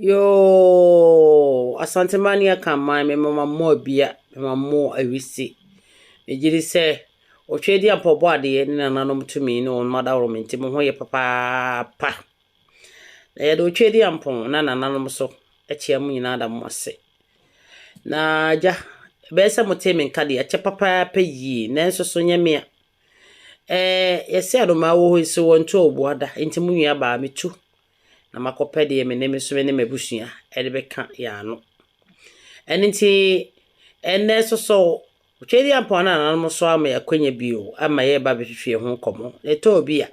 Yoo, Asanteman ne Akanman, mema mo abia, mema mo awisi. Megye di sɛ Otweaduampɔw Ɔbɔadeɛ ne nananom tumi ne wɔn adaworoma nti mo ho yɛ papaapa. Na yɛde Otweaduampɔn na nananom so kyea mo nyinaa da mo ase. Na agya, ɛbɛyɛ sɛ motee me nka deɛ, ɛkyɛ papaapa yie, nanso so nyɛ me a. Ɛɛ, yɛse anomaa wɔ hɔ yi so wɔntu ɔboa da, nti mo nuabaa metu na makɔpɛ deɛ me ne me so me ne m'abusua de bɛka yɛn ano. Ɛno nti, ɛnnɛ nso so, Twɛdeampɔn ne nananom so ama yɛn akwanya bio ama yɛreba abɛtwetwe yɛn ho nkɔmmɔ. Na ɛtɔ obi a,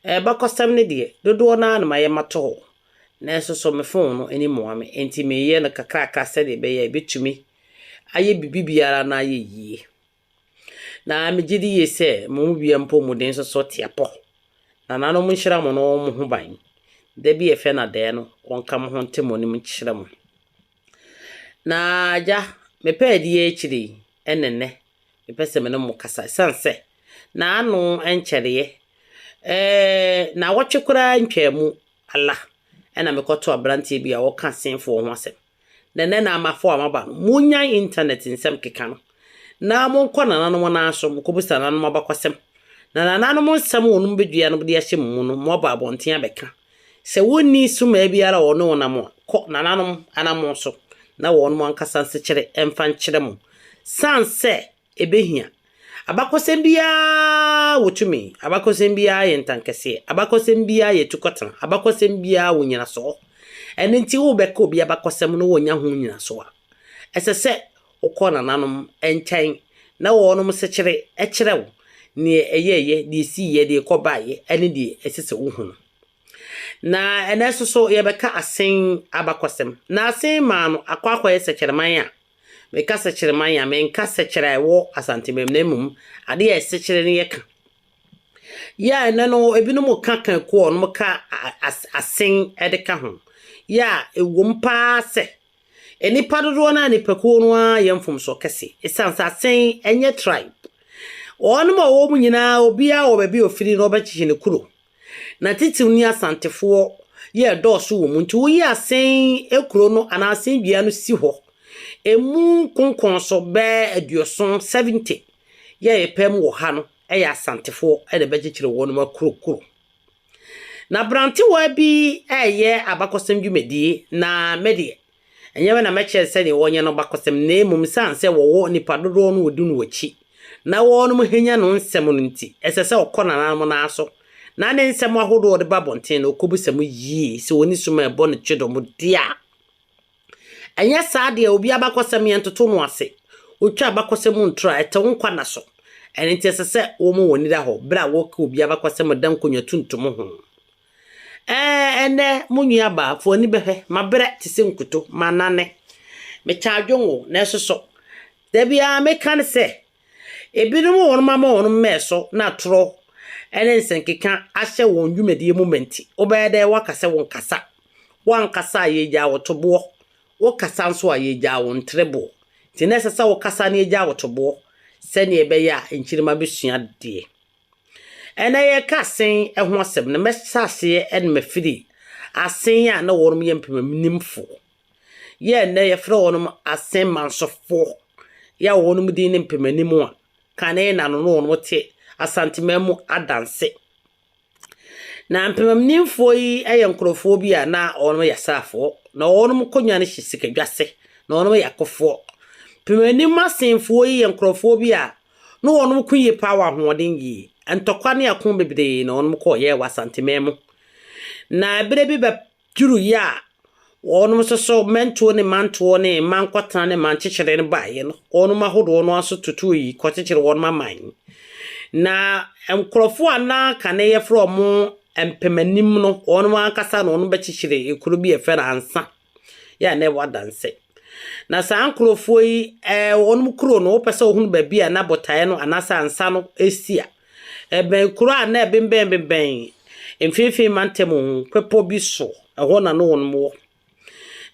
abakɔsɛm no deɛ, dodoɔ no ara na mayɛ mato hɔ. Nanso so me phone no ani mmoa me, enti meyɛ no kakrakra sɛdeɛ ɛbɛyɛ a ɛbɛtumi ayɛ biribi biara na ayɛ yie. Na megye di yie sɛ mo mu biara mpo mu den nso so te apɔ. Nananom nhyira mo na wɔmmɔ mo ho ban. Da bi a ɛfɛ na dɛɛ no, wɔnka mo ho nte mo anim nkyerɛ mo. Na agya, mepɛ adi akyire yi, ɛne nnɛ, mepɛ sɛ me ne mo kasa. Ɛsiane sɛ, n'ano nkyɛreɛ, ɛɛ naawɔtwe koraa ntwaa mu ala, ɛna mekɔto aberanteɛ bi a ɔka asenfoɔ ho asɛm. Na nnɛ na amafo a maba no, monyan internet nsɛm keka no, na monkɔ nananom nan so, mokɔbisa nananom abakɔsɛm. Na nananom nsɛm a wɔnom bɛdua no de ahyɛ mo mu no, moaba abɔnten abɛka. Sɛ wonni sumaa biara a wɔne wo nam a, kɔ nananom anammɔn so na wɔnom ankasa nsekyere mfa nkyerɛ mo. Sane sɛ ɛbɛhia. Abakɔsɛm biara wɔ tumi. Abakɔsɛm biara yɛ ntankɛseɛ. Abakɔsɛm biara yɛ tukɔtena. Abakɔsɛm biara wɔ nyinasoɔ. Ɛno nti wobɛka obi abakɔsɛm no wɔnya ho nyinasoɔ a, ɛsɛ sɛ wokɔ nananom nkyɛn na wɔnom sekyere kyerɛ wo neɛ ɛyɛɛyɛ, deɛ ɛsiiɛ, deɛ ɛkɔbaeɛ ne deɛ ɛsɛ sɛ wohu no. Na ɛnɛ nso so yɛbɛka asen abakɔsɛm. Na asen maa no akɔ akɔyɛ sɛkyerɛman a, meka sɛkyerɛman a, menka sɛkyerɛ a ɛwɔ Asanteman na mmom adeɛ a ɛsekyerɛ no yɛka. Yɛ a ɛnɛ no ebinom ka ka kuo a wɔnom ka asen de ka ho. Yɛ a ɛwom paa sɛ nnipa dodoɔ no a nipakuo no ara yɛ mfomsoɔ kɛse. Ɛsiane sɛ asen ɛnyɛ tribe. Wɔnom a wɔwɔ mu nyinaa obiara wɔ baabi a ofiri na ɔbɛkyekye ne kuro. Na titiriw ne Asantefoɔ yɛ ɛdɔɔso wɔ mu nti woyi asen kuro no anaa asen dua no si hɔ. Emu nkonkɔn so bɛɛ 70, 70 yɛ yɛpɛ mu wɔ ha no ɛyɛ Asantefoɔ ɛna ɛbɛkyekyere wɔn akurokuro. Na aberantewa bi ɛreyɛ abakɔsɛm dwumadie na me deɛ, ɛnyɛ me na mɛkyerɛ sɛdeɛ wɔnyɛ no abakɔsɛm na mmom sane sɛ wɔwɔ nipa dodoɔ no wɔdi no wɔakyi na wɔnom henya no nsɛm no nti, ɛsɛ sɛ ɔkɔ nananom nan so na ne nsɛm ahodoɔ ɔde ba abɔnten no ɔkɔbisa mu yie sɛ wɔni som a ɛbɔ ne twedɔm deɛ a. Ɛnyɛ saa deɛ obi abakɔsɛm yɛn toto no ase. Wotwa abakɔsɛm mu ntoro a ɛte wo nkwa na so. Ɛno nti ɛsɛ sɛ wɔn wɔn ani da hɔ bere a wɔka obi abakɔsɛm da nkonnwa tuntum ho. Ɛɛ ɛnɛ mo nua baa fo ani bɛhwɛ mabrɛ te sɛ nkuto manane. Mekyɛ adwongo na ɛso so. Da biara meka ne sɛ ebinom wɔn ama wɔn mmɛɛ so na atorɔ ɛne nsɛnkeka ahyɛ wɔn dwumadie mu ma nti wobɛyɛ dɛ woaka sɛ wonkasa. Woankasa a yɛgyaa wo toboɔ. Wokasa nso a yɛgyaa wo ntereboɔ. Nti na ɛsɛ sɛ wokasa na yɛgyaa wo toboɔ sɛnea ɛbɛyɛ a nkyirima bɛsua deɛ. Ɛnɛ yɛka asen ho asɛm no mɛhyɛ aseɛ ɛne mafiri asen a na wɔnom yɛ mpemamnimfoɔ. Yɛ ɛnɛ yɛfrɛ wɔnom asen mansofoɔ. Yɛ a wɔnom din ne mpemanim a kane na no na wɔnom te Asanteman mu adanse. Na mpemamnimfoɔ yi yɛ nkurɔfoɔ bi a na wɔnom yɛ asraafoɔ na wɔnom nkonnwa no hyɛ sikadwase na wɔnom yɛ akofoɔ. Mpemanim asenfoɔ yi yɛ nkurɔfoɔ bi a na wɔnom ko yie paa wɔ ahoɔden yie. Ntɔkwa ne ako bebree na wɔnom kɔɔyɛ wɔ Asanteman mu. Na ɛberɛ bi bɛduru yi a wɔnom nso so mɛntoɔ ne mantoɔ ne mankɔtena ne mankyekyere no baeɛ no, wɔnom ahodoɔ no nso tutu yi kɔkyekyere wɔnom aman. Na nkurɔfoɔ a na kane yɛfrɛ wɔn mpemanim no, wɔnom ankasa na wɔnom bɛkyekyere kuro bi a yɛfrɛ no Ansa. Yɛ a na ɛwɔ adanse. Na saa nkurɔfoɔ yi, wɔnom kuro no, wopɛ sɛ wohunu baabi a na botaeɛ no anaasɛ ansa no si a, ɛbɛn kuro a na ɛbembɛn mfimfini mantam ho, bepɔ bi so, ɛhɔ na na wɔnom wɔ.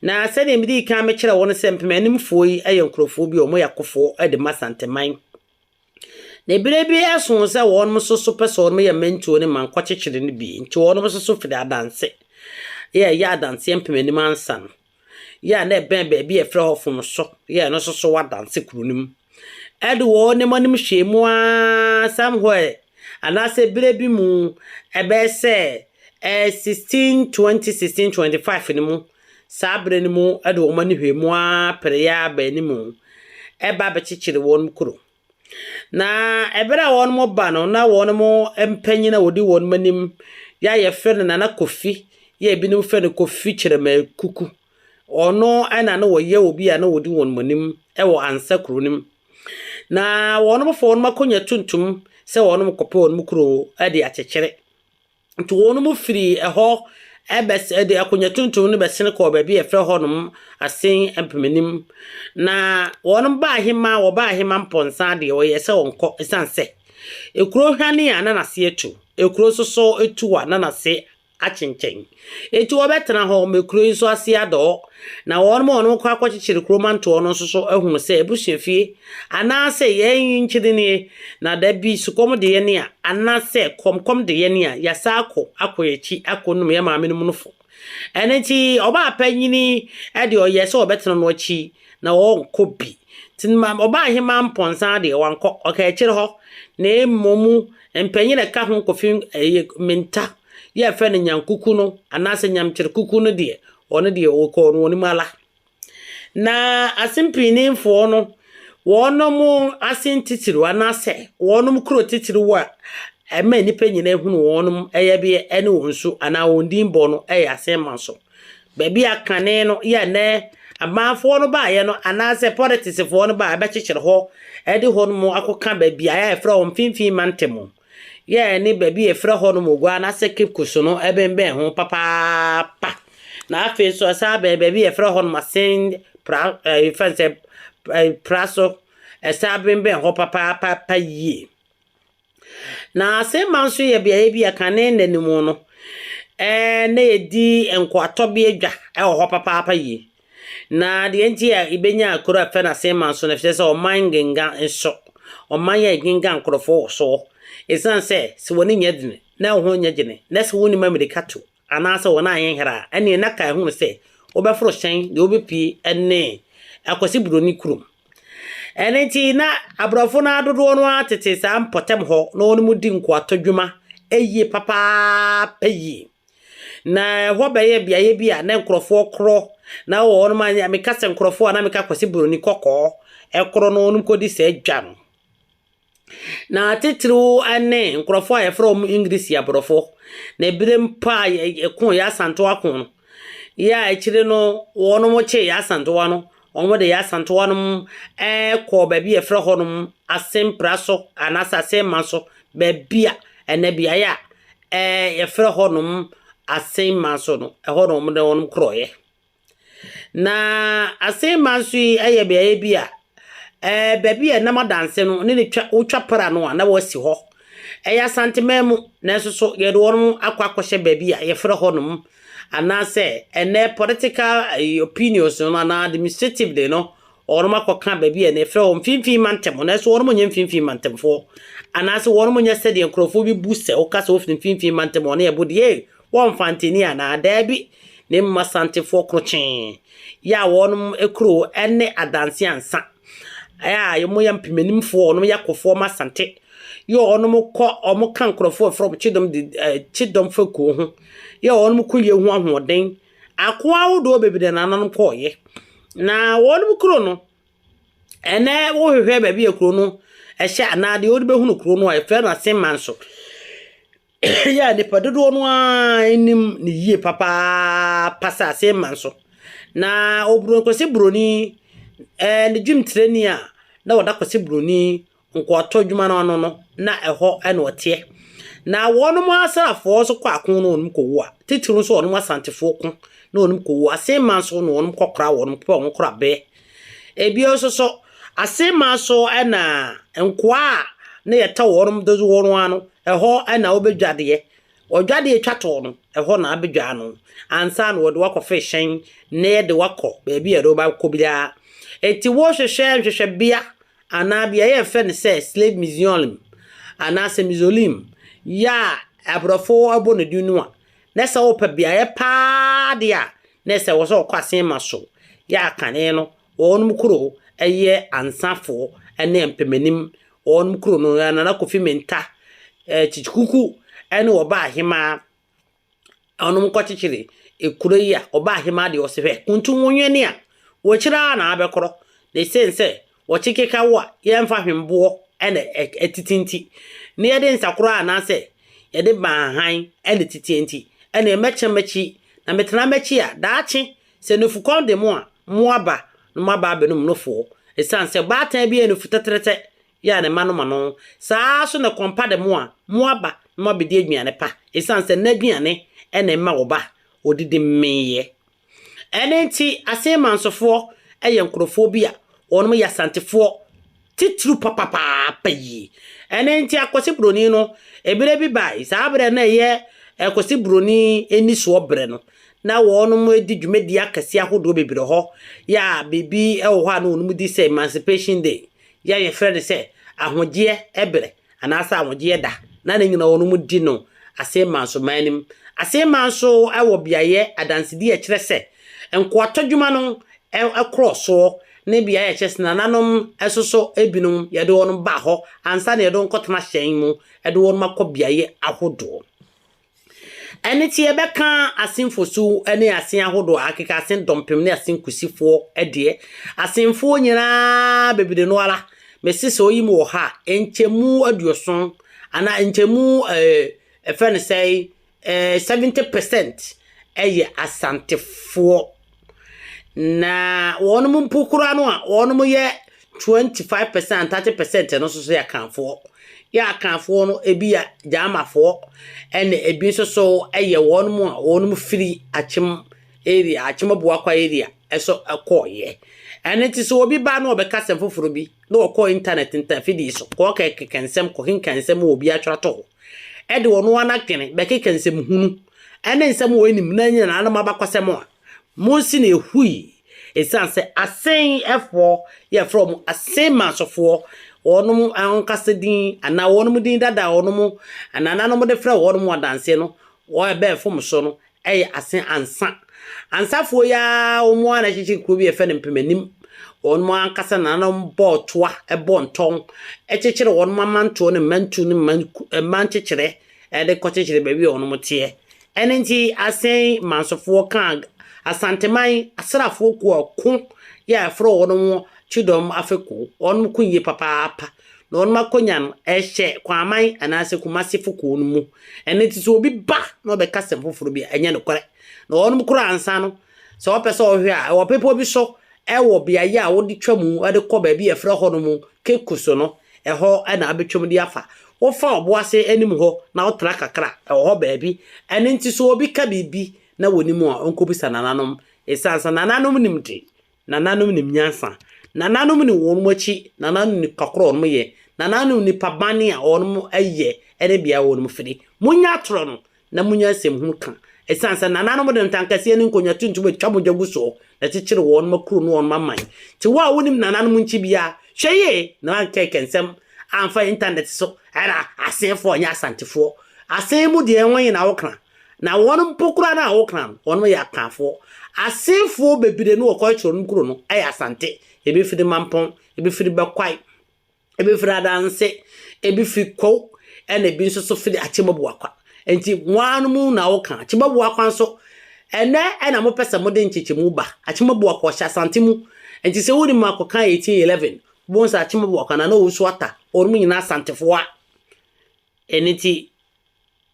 Na sɛdeɛ mede kan mekyerɛ wɔn sɛ mpemanimfoɔ yi yɛ nkurɔfoɔ bi a wɔyɛ akofoɔ de ma Asanteman. Na ebere bi ɛso sɛ wɔnom nso so pɛ sɛ wɔnom yɛ mmantuo ne mankɔkyekyere no bi, nti wɔnom nso so firi adanse. yɛ a ɛyɛ adanseɛ mpemanim ansa no, yɛ a na ɛbɛn baabi a yɛfrɛ hɔ Fomso, yɛ a ɛno nso so wɔ adanse kuro no mu. Ɛde wɔn anim hwɛɛ mu ara somewhere anaasɛ berɛ bi mu ɛbɛyɛ sɛ 1620, 1625 no mu, saa berɛ no mu ɛde wɔn ani hwɛɛ mu ara pereeɛ ara baa anim ɛba abɛkyekyere wɔn kuro. Na ɛberɛ a wɔreba no, na wɔn mpanyin a wɔdi wɔn anim yɛ a yɛfrɛ no Nana Kofi, yɛ a ebinom frɛ no Kofi Kyeremakuku. Ɔno na na ɔyɛ obi a na ɔdi wɔn anim wɔ Ansa kuro no mu. Na wɔfa wɔn akonnwa tuntum sɛ wɔrekɔpɛ wɔn kuro de akyekyere. Nti wɔn firi ɛhɔ ɛbɛs ɛde akonnwa tuntum no bɛsene kɔɔ baabi a yɛfrɛ hɔnom Asen Mpemanim. Na wɔn baa ahema wɔbaa ahema mpɔnsa deɛ wɔyɛ sɛ wɔnkɔ ɛsiane sɛ ekuro hwane a na n'ase atu, ekuro nso so etu a na n'ase akyenkyɛn. Enti wɔbɛtena hɔ ma kuro yi nso ase adɔ. Na wɔn a wɔn kɔ akɔkyekyere kuro mantoɔ no nso so ahunu sɛ abusuafie anaasɛ yɛn nkyiri nie, na da bi sukɔm de yɛn a anaasɛ kɔmkɔm de yɛn a, yɛasa akɔ yɛn akyi akɔnum yɛn maame no mu nofo. Ɛno nti ɔbaa panyini de ɔyɛ sɛ ɔbɛtena no akyi na ɔnkɔ bi. Nti ɔbaa ahema mpɔnsa deɛ wankɔ, ɔka akyire hɔ. Na mmom mpanyin a ɛka ho Kofi ɛyɛ Menta yɛfrɛ no Nyankuku no anaasɛ Nyamkyerekuku no deɛ, ɔno deɛ ɔkɔɔ no wɔn mu ala. Na asempinimfoɔ no, wɔnom ase titiriw anaasɛ wɔnom kuro titiriw a ɛma nnipa nyinaa hunu wɔnom ɛyɛbeɛ ne wɔn su anaa wɔn din bɔ no yɛ Asenma so. Baabi a kane no yɛ nnɛ amanfoɔ no baeɛ no anaasɛ politicsfoɔ no baa bɛkyekyere hɔ de hɔ nom akɔka baabi a yɛfrɛ hɔ Mfimfini Mantam. Yɛ ne baabi a yɛfrɛ hɔ nom Ogua anaasɛ Cape Coast no bɛnbɛn ho papaapa. Na afei nso ɛsan bɛn baabi a yɛfrɛ hɔ nom Asen pra ɛɛ sɛ pra so ɛsan bɛnbɛn hɔ papaapa yie. Na Asenma nso yɛ beaeɛ bi a kane nna no mu no, na yɛdi nkoatɔbea dwa wɔ hɔ papaapa yie. Na deɛ nti a yɛbɛnya kuro a yɛfrɛ no Asenma nso no, ɛfiri sɛ ɔman ngenga nso, ɔman a ɛgenga nkurɔfoɔ wɔ soɔ. Ɛsiane sɛ wɔn ani nyɛ dene na wo ho nyɛ gyene na sɛ wonim amirika to anaasɛ wɔn anyɛ nhera a, ɛneɛ na ka ehunu sɛ wobɛforo hyɛn deɛ wobɛpie ne Akwasi Buroni kurom. Ɛno nti na aborɔfo no adodoɔ no ara tete saa mpɔtam hɔ na wɔn mu di nkoatɔ dwuma yie papaapa yie. Na ɛhɔ bɛyɛ beaeɛ bi a na nkurɔfoɔ korɔ na wɔn a meka sɛ nkurɔfoɔ a na meka Kwasi Buroni kɔkɔɔ ɛkorɔ no wɔn kɔdi saa dwa no. Na titiriw ne nkurɔfoɔ a yɛfrɛ wɔn English aborɔfo. Na ebire mpo a yɛko yɛ Asantewa ko no, yɛ a akyire no wɔn kyee yɛ Asantewa no, wɔn de yɛ Asantewa no kɔɔ baabi a yɛfrɛ hɔnom Asempra so anaasɛ Asenma so, baabi a ɛnɛ beaeɛ a yɛfrɛ hɔnom Asenma so no, ɛhɔ na wɔn de wɔn korɔeɛ. Na Asenma nso yi yɛ beaeɛ bi a baabi a ɛnam adanse no ne ne twa wotwa pra no a na wɔasi hɔ. Ɛyɛ Asanteman mu nanso so yɛde wɔn akɔ akɔhyɛ baabi a yɛfrɛ hɔnom anaasɛ ɛnɛ political opinions no anaa administratively no wɔn akɔka baabi a yɛfrɛ hɔ Mfimfini Mantam, nanso wɔn nyɛ Mfimfini Mantamfoɔ anaasɛ wɔn nyɛ sɛdeɛ nkurɔfoɔ bi bu sɛ woka sɛ wofiri Mfimfini Mantam wɔn yɛ bo deɛ wɔmfa ntani anaa daabi, na mmom Asantefoɔ krokyee yɛ a wɔn kuro ne Adanse Ansa a wɔyɛ mpemanimfoɔ, wɔn yɛ akofoɔ ma Asante yɛ wɔn kɔ wɔn ka nkurɔfoɔ a wɔfrɛ wɔn Kyedɔm de Kyedɔm fakuo ho yɛ wɔn kɔ yie ho ahoɔden ako ahodoɔ bebree na nananom kɔɔyɛ. Na wɔn kuro no, ɛnɛ wohwehwɛ baabi a kuro no ɛhyɛ anaa deɛ wode bɛhunu kuro no a yɛfrɛ no Asenman so. Yɛ a nipa dodoɔ no ara nim ne yie papaapa sɛ Asenman so. Na Oburo Kwasi Buroni ne dwamtirani a na ɔda Kwasi Buroni nkoatɔ adwuma no ano no, na ɛhɔ na ɔteɛ. Na wɔn asraafoɔ nso kɔ ako na wɔn kɔwu a, titiriw nso wɔn Asantefoɔ ko na wɔn kɔwu. Asenman so na wɔn kɔkora wɔn pɛ wɔn korabea. Ebio nso so, Asenman so na nkoa a na yɛtɔ wɔn dodoɔ no ara no, ɛhɔ na wɔbɛdwadeɛ. Ɔdwadeɛ twa toɔ no, ɛhɔ na abɛdwa no ansa na wɔde wakɔfa hyɛn na yɛde wakɔ baabi a yɛde wobɛkɔ biara. Enti wohwehwɛ nhwehwɛbea anaa beaeɛ a yɛfrɛ no sɛ slave museum anaasɛ mausoleum yɛ a aborɔfo abɔ no din no a, Na sɛ wopɛ beaeɛ paa deɛ a, na ɛsɛ wɔ sɛ wɔkɔ Asenma so. Yɛ a kane no, wɔnom kuro yɛ Ansafoɔ ne Mpemanim. Wɔnom kuro no, Nana Kofi Mintah, Kyikyikuku ne Ɔbaa Ahemaa. Ɔnom kɔkyekyere kuro yi a, Ɔbaa Ahemaa deɛ ɔse hwɛ, kuntu wo nwene a, wɔakyiri ara na abɛkorɔ. Na ɛsiane sɛ wɔkye keka wo a, yɛmfa hwemboɔ na ɛtete nti, na yɛde nsakoraa anaasɛ yɛde banhan na ɛteteɛ nti, ɛneɛ mɛkyɛ m'akyi, na metena m'akyi a, daakye sɛ nufukɔm de mo a, moaba na moaba abɛnom nufoɔ. Ɛsiane sɛ baatan bi yɛ nufu tɛtrɛtɛ yɛ a ne mma nom ano, saa ara nso na kɔmpa de mo a, moaba na moabɛdi aduane pa, ɛsiane sɛ n'aduane na ɛma ɔba ɔdidi meeɛ. Ɛno nti Asen Mansofoɔ yɛ nkorɔfoɔ bi a wɔnom yɛ Asantefoɔ titiriw papapaapa yie. Ɛno nti Akwasi Broni no, ɛberɛ bi bae, saa berɛ na ɛyɛ Akwasi Broni nnisoɔ berɛ no, na wɔnom di dwumadie akɛseɛ ahodoɔ bebree hɔ, yɛ a biribi wɔ hɔ a na wɔnom di sɛ Emancipation Day, yɛ a yɛfrɛ no sɛ ahogyeɛ berɛ. anaasɛ ahogyeɛ da, na ne nyina wɔnom di no Asenmanso man no mu. Asenmanso wɔ beaeɛ adansedie a ɛkyerɛ sɛ nkoatɔ dwuma no korɔ soɔ ne beaeɛ a ɛkyerɛ sɛ nananom soso binom yɛde wɔn ba hɔ ansa na yɛde wɔn kɔtena hyɛn mu de wɔn akɔ beaeɛ ahodoɔ. Ɛno nti yɛbɛka asenfo su ne asen ahodoɔ, akeka asen dɔmpem ne asen kusifoɔ deɛ. Asenfoɔ nyinaa bebree no ara, mese sɛ oyi mu wɔ ha a, nkyɛmu aduoson anaa nkyɛmu ɛɛ ɛfɛ no sɛ ɛɛ 70% ɛyɛ asantefoɔ. Na wɔnom mpo koraa no a wɔnom yɛ 25% and 30% no nso so yɛ Akanfoɔ. Yɛ Akanfoɔ no ebi yɛ Gyamafoɔ ɛna ebi nso so yɛ wɔnom a wɔnom firi Akyem area, Akyem Abuakwa area ɛso ɛkɔɔyɛ. Ɛno nti sɛ obi ba na ɔbɛka asɛm foforɔ bi na ɔkɔ internet ntafidie so kɔkɛkeka nsɛm kɔkenkan nsɛm wɔ obi atwerɛ ato hɔ ɛde ɔno ara n'adwene bɛkeka nsɛm hunu ɛne nsɛm a ɔnnim na ɛnyɛ nananom abakɔsɛm a Monsi na ehui esiane sɛ Asenfoɔ, yɛfrɛ wɔn Asenmansofoɔ, wɔnom ankasa din anaa wɔnom din dada a wɔnom nananom de frɛ wɔnom wɔ adanseɛ no, wɔn ɛbɛɛ fom so no yɛ Asen Ansa. Ansafoɔ yi ara wɔn ara na ɛkyekyere kuro bi a yɛfrɛ no Mpemanim. Wɔnom ankasa nananom bɔɔ toa, bɔɔ ntɔn, kyekyere wɔnom amantoɔ ne mmantu ne mma nkyekyerɛ de kɔkyekyere baabi a wɔnom teɛ. Ɛno nti Asen Mansofoɔ kaa Asanteman asraafoɔ kuo a ɔko yɛ a ɛfrɛ wɔn Kyidɔm Afekuo. Wɔnom ko yie papaapa. Na wɔnom akonya no ɛhyɛ Kwaman anaasɛ Kumasefo kuo no mu. Ɛno nti sɛ obi ba na ɔbɛka asɛm foforɔ bi a, ɛnyɛ nokorɛ. Na wɔnom koraa ansa no, sɛ wɔpɛ sɛ wɔhwɛ a, ɛwɔ bepɔ bi so ɛwɔ beaeɛ a wode twa mu de kɔ baabi a ɛfrɛ hɔ nom Cape Coast no, ɛhɔ na abɛtwam de afa. Wofa ɔboase anim hɔ na wotra kakra a, ɛwɔ hɔ baabi. Ɛno nti sɛ obi ka biribi na wɔnim a, ɔnkɔbisa nananom. Ɛsiane sɛ nananom nim de, nananom nim nyansa, nananom nim wɔn akyi, nananom nim nipa korɔ a wɔn yɛ, nananom nipa bane a wɔn yɛ ne bea a wɔn firi. Monyɛ atorɔ no na munya nsɛm hunu ka. Esiane sɛ nananom de ntankɛseɛ ne nkonnwa tuntum atwa mogya gu soɔ na ɛkyekyere wɔn akuro ne wɔn aman nti, wo a wonim nananom nkyi biara, hwɛ yie na woankɛkɛ nsɛm amfa intanɛt so ɛna Asenfoɔ nyɛ Asantefoɔ. Asen mu deɛ wɔn na wokra, na wɔn mpo koraa no a wokra no, wɔn yɛ Akanfoɔ. Asenfoɔ bebree no wɔ kɔkyerɛ no kuro no yɛ Asante, ebi firi Mampɔn, ebi firi Bɛkwae, Ebi firi Adanse, ebi firi Kwawu, ɛna ebi nso so firi Akyemabuakwa. Nti mo ara no mu na woka. Akyemabuakwa nso, ɛnɛ ɛna mopɛ sɛ mode nkyekyɛmu ba. Akyemabuakwa ɔhyɛ Asante mu. Nti sɛ wonim akɔka 1811, wobɛhu sɛ Akyemabuakwa Nana Owusu Atta, wɔn nyinaa Asantefoɔ a. Ɛno nti,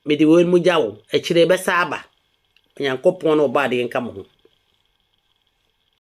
mede wei mu gya wo. Akyire ɛbɛsa aba. Onyankopɔn ne Ɔbɔadeɛ nka mo ho.